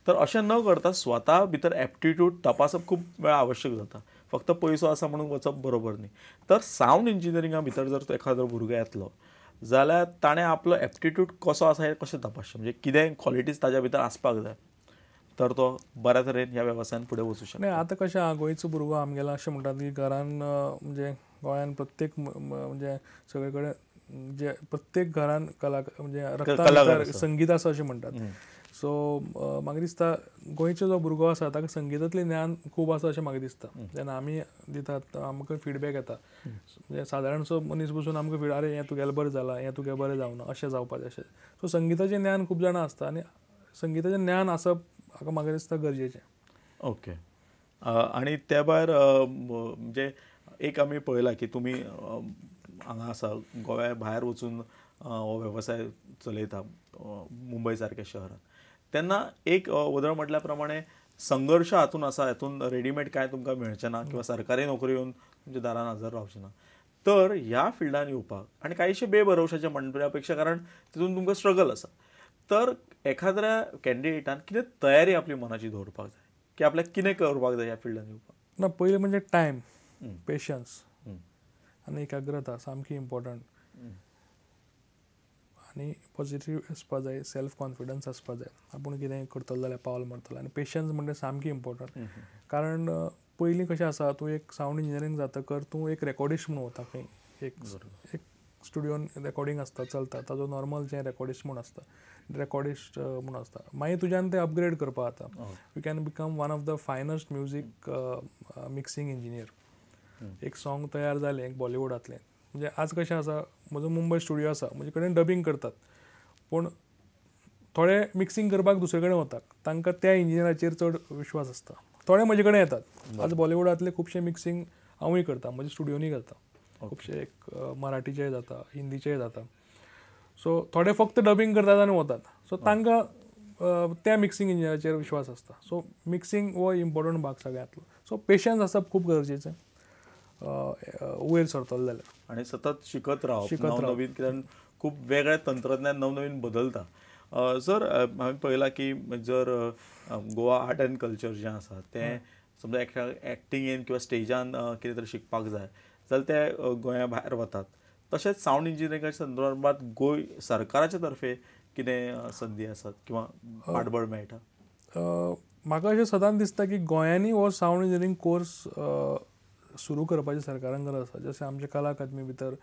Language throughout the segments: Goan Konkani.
तर अशें न करता स्वता भितर एप्टिट्यूड तपासप खूब वेळा आवश्यक जाता. फक्त पयसो आसा म्हणून वचप बरोबर न्ही. तर सावंड इंजिनियरिंगा भितर जर तो एखादो भुरगो येतलो जाल्यार ताणें आपलो एप्टिट्यूड कसो आसा हें कशें तपासचें, म्हणजे कितें क्वॉलिटीज ताज्या भितर आसपाक जाय तर तो बऱ्या तरेन ह्या वेवसायान फुडें वचूं शकता. नाही, आतां कशें आहा, गोंयचो भुरगो आमगेलो अशें म्हणटात की घरान म्हणजे गोंयान प्रत्येक म्हणजे सगळे कडेन जे प्रत्येक घरान कलाकार म्हणजे रक्तान संगीत आसा अशें म्हणटात. सो म्हाका दिसता गोंयचो जो भुरगो आसा ताका संगीतांतलें ज्ञान खूब आसा अशें म्हाका दिसता. जेन्ना आमी दितात आमकां फिडबॅक येता, म्हणजे सादारणसो मनीस बसून आमकां फीड, अरे हें तुगेलें बरें जालां, हें तुगेलें बरें जावना, अशें जावपाचें अशें. सो संगीताचें ज्ञान खूब जाणां आसता आनी संगीताचें ज्ञान आसप म्हाका म्हाका दिसता गरजेचें. ओके. आनी त्या भायर म्हणजे एक आमी पळयलां की तुमी हांगा आसा गोव्या भायर वचून हो वेवसाय चलयता मुंबय सारक्या शहरांत, तेन्ना एक वदळ म्हटल्या प्रमाणे संघर्श हातून आसा, हातून रेडीमेड कांय तुमकां मेळचें ना किंवा सरकारी नोकरी येवन तुमच्या दारान हजर रावचें ना. तर ह्या फिल्डान येवपाक आनी कांयशे बेभरवशाचें म्हणपा पेक्षा, कारण तितून तुमकां स्ट्रगल आसा, तर एखाद्या कॅन्डिडेटान कितें तयारी आपली मनाची दवरपाक जाय की आपल्याक कितें करपाक जाय ह्या फिल्डान येवपाक? ना, पयलीं म्हणजे टायम, पेशन्स आनी एकाग्रता सामकी इम्पॉर्टंट, आनी पॉझिटिव्ह आसपा जाय, सेल्फ कॉन्फिडन्स आसपा जाय. आपूण कितें करतलो जाल्यार पावल मारतलो. आनी पेशन्स म्हणजे सामकी इम्पॉर्टंट, कारण पयलीं कशें आसा, तूं एक सावंड इंजिनियरींग जातकर तूं एक रेकॉर्डिस्ट म्हूण वता खंय, एक एक स्टुडियोन रेकॉर्डिंग आसता चलता, ताजो नॉर्मल जें रेकॉर्डिस्ट म्हूण आसता, रेकॉर्डिस्ट म्हूण आसता. मागीर तुज्यान तें अपग्रेड करपाक जाता. You can become one of the finest music mixing engineer. एक सॉंग तयार जालें एक बॉलिवूडांतलें, म्हणजे आज कशें आसा, म्हजो मुंबय स्टुडियो आसा, म्हजे कडेन डबींग करतात, पूण थोडे मिक्सिंग करपाक दुसरे कडेन वतात, तांकां त्या इंजिनियराचेर चड विश्वास आसता. थोडे म्हजे कडेन येतात. आज बॉलिवूडांतले खुबशे मिक्सिंग हांवूय करता, म्हज्या स्टुडियोनी करता, खुबशे एक मराठीचेय जाता, हिंदीचेय जाता. सो थोडे फक्त डबींग करतात आनी वतात. सो तांकां त्या मिक्सिंग इंजिनियराचेर विश्वास आसता. सो मिक्सिंग हो इम्पॉर्टंट भाग सगळ्यांतलो. सो पेशन्स आसप खूब गरजेचें वयर सरतलो जाल्यार, आनी सतत शिकत रावप, नवनवीन, कित्याक खूब वेगळें तंत्रज्ञान नवनवीन बदलता. सर, हांवें पळयलां की जर गोवा आर्ट एंड कल्चर जें आसा तें समजा एक्टिंगेन किंवा स्टेजान कितें तरी शिकपाक जाय जाल्यार ते गोंया भायर वतात. तशेंच सावंड इंजिनियरिंगाच्या संदर्भात गोंय सरकाराच्या तर्फे कितें संदी आसात किंवा पाठबळ मेळटा? म्हाका अशें सदांच दिसता की गोंयांनी हो सावंड इंजिनियरींग कोर्स सुरू करपाची सरकारान गरज आसा. जशें आमच्या कला अकादमी भितर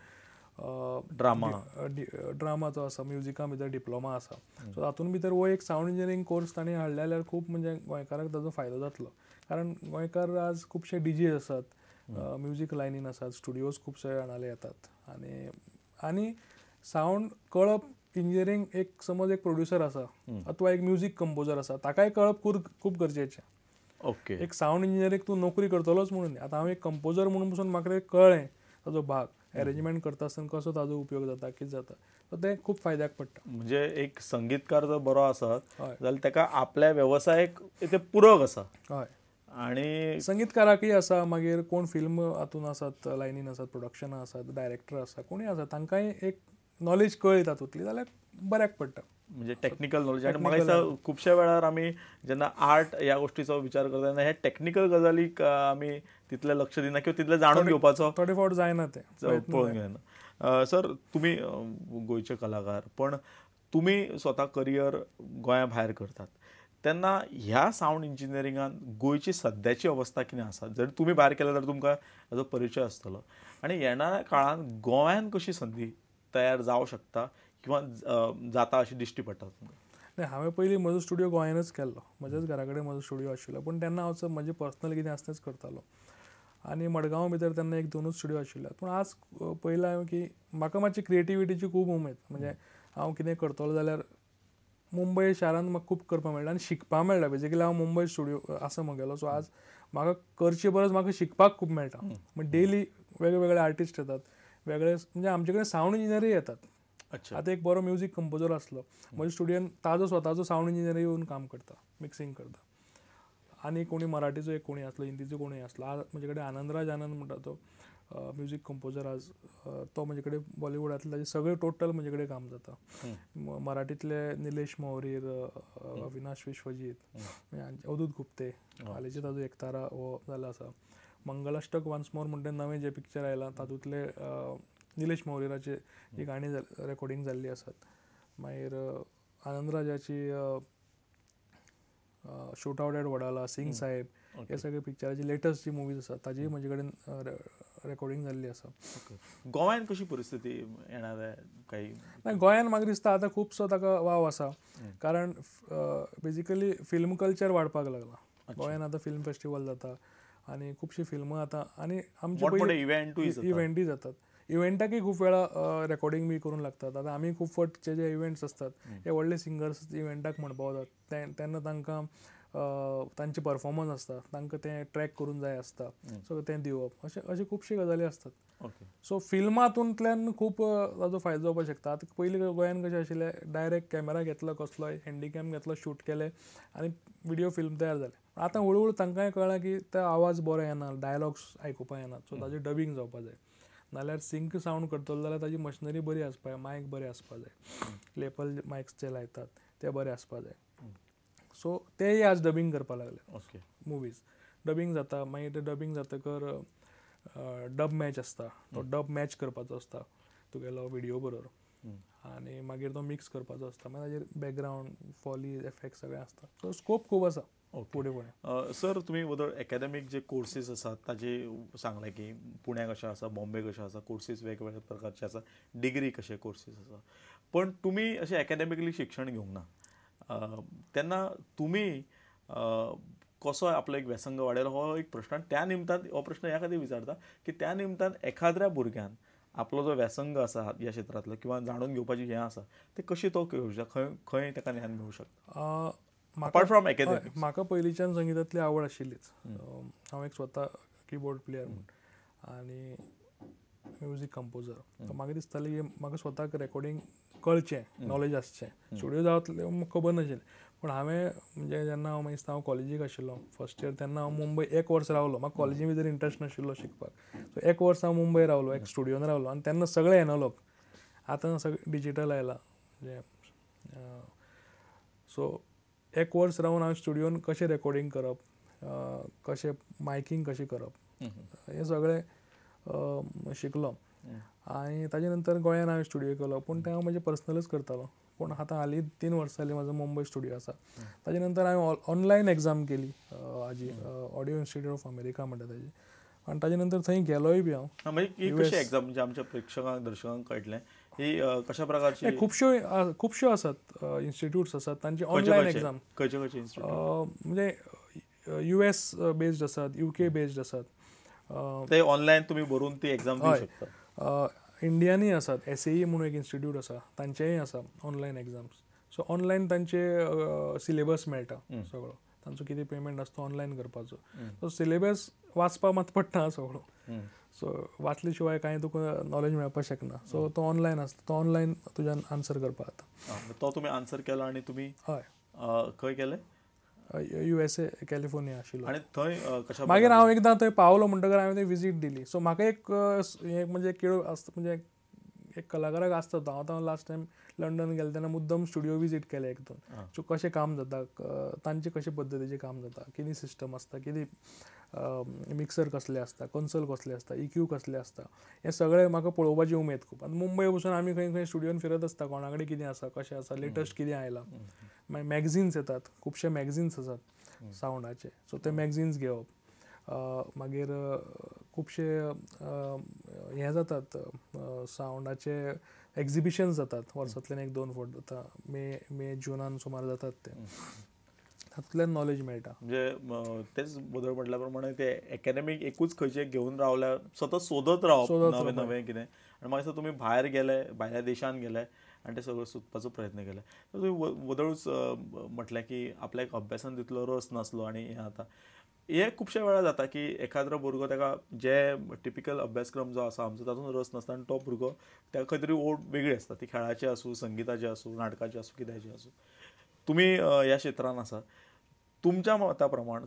ड्रामाचो आसा, म्युजिका भितर डिप्लोमा आसा, सो तातूंत भितर हो एक सावंड इंजिनियरींग कोर्स तांणी हाडले जाल्यार खूब म्हणजे गोंयकारांक ताजो फायदो जातलो. कारण गोंयकार आज खुबशे डीजे आसात, म्युजीक लायनीन आसात, स्टुडियोज खुबशे जाणाले येतात, आनी आनी सावंड कळप इंजिनियरींग एक समज एक प्रोड्युसर आसा अथवा एक म्युजीक कंपोजर आसा, ताकाय कळप खूब गरजेचें. ओके, एक सावंड इंजिनियरींग तूं नोकरी करतलोच म्हणून न्ही. आतां हांव एक कंपोजर म्हणून पसून म्हाका तें कळ्ळें ताजो भाग एरेंजमेंट करता आसतना कसो ताजो उपयोग जाता, कितें जाता, सो तें खूब फायद्याक पडटा. म्हणजे एक संगीतकार जर बरो आसत जाल्यार ताका आपल्या वेवसायाक ते पुरक आसा. हय, आनी संगीतकाराकय आसा, मागीर कोण फिल्म हातून आसात, लायनीन आसात, प्रोडक्शनां आसात, डायरेक्टर आसा, कोणूय आसा, तांकांय एक नॉलेज कळ्ळी तातूंतली जाल्यार बऱ्याक पडटा. म्हणजे टॅक्निकल नॉलेज. आनी म्हाका दिसता खुबश्या वेळार आमी जेन्ना आर्ट ह्या गोश्टीचो विचार करता तेन्ना हे टॅक्निकल गजालीक आमी तितलें लक्ष दिना किंवा तितलें जाणून घेवपाचो थोडे फावट जायना, तें पळोवन घेयना. सर, तुमी गोंयचे कलाकार, पण तुमी स्वता करियर गोंया भायर करतात तेन्ना ह्या सावंड इंजिनियरिंगान गोंयची सद्याची अवस्था कितें आसा? जर तुमी भायर केल्या जाल्यार तुमकां हाजो परिचय आसतलो, आनी येणाऱ्या काळांत गोंयान कशी संदी तयार जावं शकता किंवा जाता अशी दिश्टी पडटा तुमकां? नाही, हांवें पयलीं म्हजो स्टुडियो गोंयानूच केल्लो, म्हज्याच घरा कडेन म्हजो स्टुडियो आशिल्लो, पूण तेन्ना हांव म्हजें पर्सनल कितें आसा तेंच करतालो. आनी मडगांव भितर तेन्ना एक दोनूच स्टुडियो आशिल्ले. पूण आज पळयलां हांवें की म्हाका मातशी क्रिएटिविटीची खूब उमेद, म्हणजे हांव कितें करतलो जाल्यार मुंबय शारांत म्हाका खूब करपाक मेळटा आनी शिकपाक मेळटा. बेजिकली हांव मुंबय स्टुडियो आसा म्हगेलो, सो आज म्हाका करचे परस म्हाका शिकपाक खूब मेळटा. म्हणजे डेली वेगळे आर्टिस्ट येतात, वेगळे म्हणजे आमचे कडेन सावंड इंजिनियरूय येतात. आतां एक बरो म्युजीक कंपोजर आसलो म्हज्या स्टुडियोन, ताजो स्वताचो सावंड इंजिनियर येवन काम करता, मिक्सिंग करता. आनी कोणी मराठीचो एक कोणी आसलो, हिंदीचो कोणी आसलो. आज म्हजे कडेन आनंदराज आनंद म्हणटा तो म्युजीक कंपोजर आज तो म्हजे कडेन बॉलिवूडांतले ताजे सगळे टोटल म्हजे कडेन काम जाता. मराठींतले निलेश मौरीर, अविनाश विश्वजीत, अवधूत गुप्ते, हालींचे ताजो एकतारा हो जाल्लो आसा. मंगलाष्टक वन्स मोर म्हणटा नवें जें पिक्चर आयलां तातूंतले निलेश मौरीराचे ही गाणी रेकॉर्डिंग जाल्ली आसात. मागीर आनंदराजाची shootout at Wadala, Singh Saheb, हे सगळे पिक्चराची लेटस्ट जी मुवीज आसात ताजी म्हजे कडेन रेकॉर्डिंग जाल्ली आसा. गोंयांत कशी परिस्थिती येणार काही ना? गोंयांत म्हाका दिसता आतां खुबसो ताका वाव आसा, कारण बेजिकली फिल्म कल्चर वाडपाक लागला गोंयांत. आतां फिल्म फेस्टिवल जाता आनी खुबशीं फिल्मां आतां आनी आमचे इव्हेंटूय जातात. इव्हेंटाकय खूब वेळा रेकॉर्डिंग बी करूंक लागतात. आतां आमी खूब फावट जे जे इव्हेंट्स आसतात हे व्हडले सिंगर्स इव्हेंटाक म्हणपा वतात तेन्ना तांकां तांचे परफॉर्मन्स आसता, तांकां तें ट्रॅक करून जाय आसता, सो तें दिवप, अशें अशें खुबशी गजाली आसतात. सो फिल्मातूंतल्यान खूब ताजो फायदो जावपाक शकता. आतां पयलीं गोंयांत कशें आशिल्लें, डायरेक्ट कॅमेरा घेतलो, कसलोय हँडीकॅम घेतलो, शूट केलें आनी विडियो फिल्म तयार जालें. आतां हळू हळू तांकांय कळ्ळां की तो आवाज बरो येना, डायलॉग्स आयकुपाक येना, सो ताजें डबींग जावपाक जाय. नाल्यार सिंक सावंड करतलो जाल्यार ताजी मशिनरी बरी आसपाक जाय, मायक बरें आसपाक जाय, लेपल मायक्स जे लायतात ते बरे आसपाक जाय. सो तेय आज डबींग करपाक लागले. मुवीज डबींग जाता, मागीर ते डबींग जातकर डब मॅच आसता, तो डब मॅच करपाचो आसता तुगेलो विडियो बरोबर आनी मागीर तो मिक्स करपाचो आसता, मागीर ताजेर बॅकग्रावंड फॉली एफेक्ट सगळें आसता. सो स्कोप खूब आसा फुडें फुडें. सर, तुमी वदळ एकाडेमीक जे कोर्सीस आसात ताजे सांगलें की पुण्याक कशें आसा, बॉम्बे कशें आसा, कोर्सीस वेगवेगळे प्रकारचे आसा, डिग्री कशे कोर्सीस आसा, पण तुमी अशें एकाडेमिकली शिक्षण घेवंक ना तेन्ना तुमी कसो आपलो एक व्यसंग वाडयलो हो एक प्रश्न. आनी त्या निमतान हो प्रश्न ह्या खातीर विचारता की त्या निमतान एखाद्र्या भुरग्यान आपलो जो व्यसंग आसा ह्या क्षेत्रांतलो किंवा जाणून घेवपाची हें आसा ते कशी तो घेवंक शकता, खंय खंय ताका ज्ञान मेळूंक शकता अपार्ट फ्रॉम एकाडेमिक्स? म्हाका पयलींच्यान संगितांतली आवड आशिल्लीच. हांव एक स्वता किबोर्ड प्लेयर म्हूण आनी म्युजीक कंपोजर. म्हाका दिसतालें की म्हाका स्वताक रेकॉर्डिंग कळचें, नॉलेज आसचें. स्टुडियो जातलें खबर नाशिल्लें, पूण हांवें म्हणजे जेन्ना हांव मागीर हांव कॉलेजीक आशिल्लो फर्स्ट इयर तेन्ना हांव मुंबय एक वर्स रावलो. म्हाका कॉलेजी भितर इंट्रस्ट नाशिल्लो शिकपाक, सो एक वर्स हांव मुंबय रावलो, एक स्टुडियोन रावलो आनी तेन्ना सगळें एनालॉग, आतां सगळें डिजीटल आयलां. म्हणजे सो एक वर्स रावन हांव स्टुडियोन कशें रेकॉर्डिंग करप, कशें मायकींग कशें करप, हें सगळें शिकलो. आनी ताजे नंतर गोंयान हांवें स्टुडियो केलो, पूण तें हांव म्हजें पर्सनलूच करतालो. पूण आतां हालीं 3 वर्सां जालीं म्हजो मुंबय स्टुडियो आसा. ताजे नंतर हांवें ऑनलायन एग्जाम केली हाजी, ऑडियो इन्स्टिट्यूट ऑफ अमेरिका म्हणटा ताजी, आनी ताजे नंतर थंय गेलोय बी हांव. म्हणजे कशी एग्जाम म्हणजे आमच्या प्रेक्षकांक दर्शकांक कळटलें ही कशा प्रकारची? खुबश्यो खुबश्यो आसात इन्स्टिट्यूट्स आसात तांची ऑनलायन एग्जाम. खंयचे खंयचे इन्स्टिट्यूट? म्हणजे US based आसात, UK based आसात. ते ऑनलायन तुमी बरोवन ती एग्जाम दिवंक शकता. इंडियानूय आसात, SAE म्हणून एक इन्स्टिट्यूट आसा, तांचेय आसा ऑनलायन एग्जाम्स. सो ऑनलायन तांचे सिलेबस मेळटा सगळो, तांचो कितें पेमेंट आसता ऑनलायन करपाचो. सो सिलेबस वाचपाक मात पडटा सगळो, सो वाचले शिवाय कांय तुका नॉलेज मेळपाक शकना. सो तो ऑनलायन आसता, तो ऑनलायन तुज्यान आन्सर करपाक जाता. तो तुमी आन्सर केलो आनी तुमी हय खंय केले? USA California आशिल्लो. आनी थंय कशा? मागीर हांव एकदां थंय पावलो म्हणटकर हांवें थंय विजीट दिली. सो म्हाका एक म्हणजे केळ आसता, म्हणजे एक कलाकाराक आसता तो. हांव आतां लास्ट टायम लंडन गेलें तेन्ना मुद्दम स्टुडियो विजीट केले एक दोन, सो कशें काम जाता, तांचे कशे पद्दतीचें काम जाता, कितें सिस्टम आसता, कितें मिक्सर कसले आसता, कन्सोल कसले आसता, EQ कसले आसता, हें सगळें म्हाका पळोवपाची उमेद खूब. आनी मुंबय बसून आमी खंय खंय स्टुडियोन फिरत आसता, कोणा कडेन कितें आसा, कशें आसा, लेटस्ट कितें आयलां. मागीर मॅगझिन्स येतात, खुबशे मॅगझिन्स आसात सावंडाचे, सो ते मॅगझिन्स घेवप. मागीर खुबशे हें जातात सावंडाचे एक्झिबिशन्स जातात वर्सांतल्यान 1-2 फावट जाता, मे जुनान सुमार जातात ते, तातूंतल्यान नॉलेज मेळटा. म्हणजे तेच बदल म्हटल्या प्रमाणे ते एकाडेमीक एकूच खंयचे घेवन रावल्यार सतत सोदत रावप नवें नवें कितें, आनी मागीर तुमी भायर गेले, भायल्या देशान गेले आनी ते सगळें सोदपाचो प्रयत्न केले. तुमी वदळूच म्हटलें की आपल्याक अभ्यासान तितलो रस नासलो आनी हें आतां हे खुबशे वेळार जाता की एखाद्रो भुरगो ताका जे टिपिकल अभ्यासक्रम जो आसा आमचो तातूंत रस नासता आनी तो भुरगो ताका खंय तरी ओड वेगळी आसता, ती खेळाची आसूं, संगिताची आसूं, नाटकाची आसूं, कित्याची आसूं. तुमी ह्या क्षेत्रान आसा, तुमच्या मता प्रमाण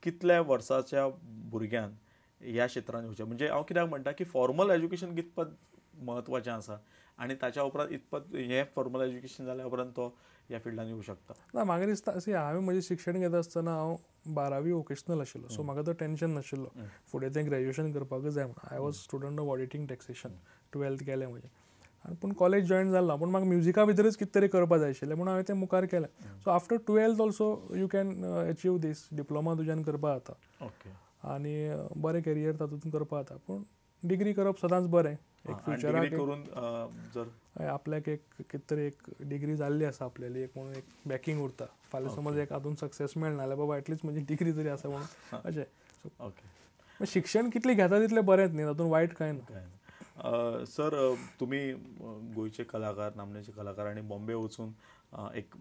कितल्या वर्साच्या भुरग्यान ह्या क्षेत्रान येवचें? म्हणजे हांव कित्याक म्हणटा की फॉर्मल एज्युकेशन कितपत म्हत्वाचें आसा आनी ताच्या उपरांत इतपत हें फॉर्मल एज्युकेशन जाल्या उपरांत तो ह्या फिल्डान येवं शकता. ना, म्हाका दिसता हांवें म्हजें शिक्षण घेता आसतना हांव 12वी वोकेशनल आशिल्लो, सो म्हाका तो टेंशन नाशिल्लो फुडें तें ग्रॅज्युएशन करपाकच जाय म्हणून. I was student of auditing taxation, 12th केलें म्हजें आनी पूण कॉलेज जॉयन जालो, पूण म्हाका म्युजिका भितरच कितें तरी करपा जाय आशिल्लें म्हणून हांवें तें मुखार केलें. So after 12th also you can achieve this, diploma तुज्यान करपा जाता आनी बरें करियर तातूंत करपा जाता, पूण डिग्री करप सदांच बरें. एक फ्युचराक करून जर आपल्याक एक कितें तरी एक डिग्री जाल्ली आसा आपल्याली एक म्हणून एक बॅकिंग उरता, फाल्यां समज एक हातून सक्सेस मेळना जाल्यार बाबा एटलिस्ट म्हजी डिग्री तरी आसा म्हणून अशें. ओके, शिक्षण कितलें घेता तितलें बरेंच न्ही, तातूंत वायट कांय ना. सर, तुमी गोंयचे कलाकार, नामनेचे कलाकार आनी बॉम्बे वचून एक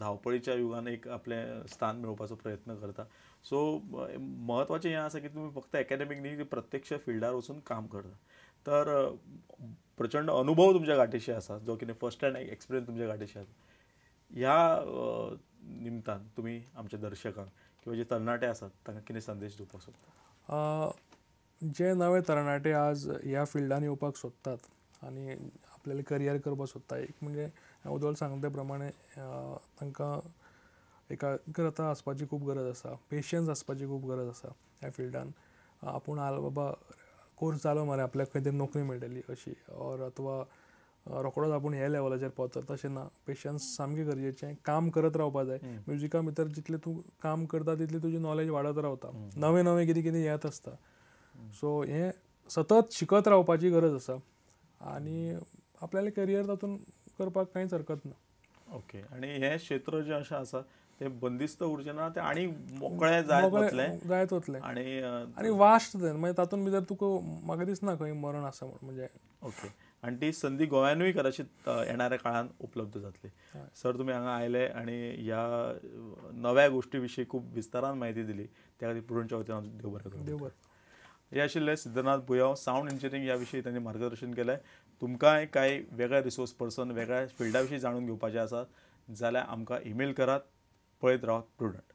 धांवपळीच्या युगान एक आपलें स्थान मेळोवपाचो प्रयत्न करता. सो म्हत्वाचें हें आसा की तुमी फक्त एकाडेमीक न्ही, प्रत्यक्ष फिल्डार वचून काम करता. तर प्रचंड अनुभव तुमच्या गाठीशी आसा, जो कितें फर्स्ट हँड एक्सपिरियन्स तुमच्या गाठीशी आसा. ह्या निमतान तुमी आमच्या दर्शकांक किंवा जे तरणाटे आसात तांकां कितें संदेश दिवपाक सोदता? जे नवे तरणाटे आज ह्या फिल्डान येवपाक सोदतात आनी आपल्यालें करियर करपाक सोदता, एक म्हणजे हांवें वदोळ सांगले ते प्रमाणे तांकां एकाग्रता आसपाची खूब गरज आसा, पेशन्स आसपाची खूब गरज आसा. ह्या फिल्डान आपूण आल बाबा कोर्स जालो मरे आपल्याक खंय तरी नोकरी मेळटली अशी, ऑर अथवा रोखडोच आपूण ह्या लेवलाचेर पावतलो तशें ना. पेशन्स सामकें गरजेचें, काम करत रावपा जाय. म्युजिका भितर जितलें तूं काम करता तितली तुजी नॉलेज वाडत रावता, नवें नवें कितें कितें येत आसता. सो हें सतत शिकत रावपाची गरज आसा आनी आपल्यालें करियर तातूंत करपाक कांयच हरकत ना. ओके, आनी हें क्षेत्र जें अशें आसा तें बंदिस्त उरचें ना, तें आनी मोकळें जायत वतलें, जायत वतलें आनी आनी वास्ट तें मागीर तातूंत भितर तुका म्हाका दिसना खंय मरण आसा म्हणून म्हणजे. ओके, आनी ती संदी गोंयानूय कदाचित येणाऱ्या काळान उपलब्ध जातली. सर, तुमी हांगा आयले आनी ह्या नव्या गोश्टी विशीं खूब विस्तारान म्हायती दिली, त्या खातीर प्रुडंटच्या वतीन हांव देव बरें करूं. देव बरें. हे आशिल्ले सिद्धनाथ बुयांव, सावंड इंजिनियरींग ह्या विशीं तांणी मार्गदर्शन केलें. तुमकांय कांय वेगळे रिसोर्स पर्सन वेगळ्या फिल्डा विशीं जाणून घेवपाचें आसा जाल्यार आमकां ईमेल करात. पळयत रावात प्रुडंट.